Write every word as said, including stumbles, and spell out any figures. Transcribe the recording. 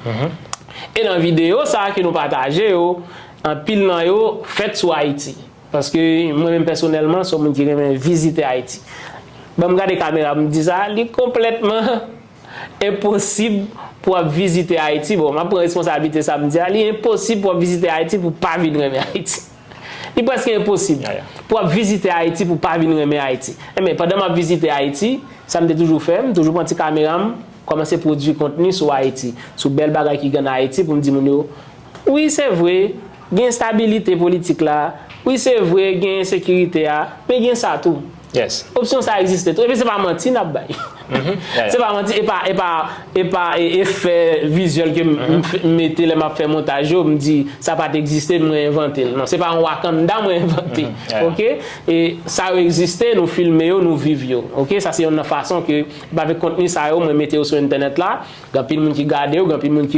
E nan videyo sa ke nou pataje yo, anpil nan yo fèt sou Ayiti. Paske mwen menm pèsonèlman, se yon moun ki renmen vizite Ayiti. Ban m gade kamera m di sa, li konplètman enposib pou w ap vizite Ayiti. Bon, m ap pran responsablite sa m di a, li enposib pou w ap vizite Ayiti pou w pa vin renmen Ayiti. Li prèske enposib pou w ap vizite Ayiti pou w pa vin renmen Ayiti. Enben, pandan m ap vizite Ayiti, sa m te toujou fè, m toujou pran ti kamera m, kòmanse pwodui kontni sou Ayiti, sou bèl bagay ki gen nan Ayiti pou m di moun yo, wi, se vre, gen enstabilite politik la, wi, se vre, gen ensekirite a, men gen sa tou. Opsyon sa egziste tou. Epi se pa manti n ap bay. Se pa manti, e pa, e pa, e pa e, efè vizyèl ke m m f- m mete lè m ap fè montaj yo, m di sa pa t egziste, mwen envante l. Non, se pa yon Wakanda mwen envante. Oke? E sa yo egziste, nou filme yo, nou viv yo. Oke? Sa se youn nan fason ke, avèk kontni sa yo, mwen mete yo sou entènèt la, gen anpil moun ki gade yo, gen anpil moun ki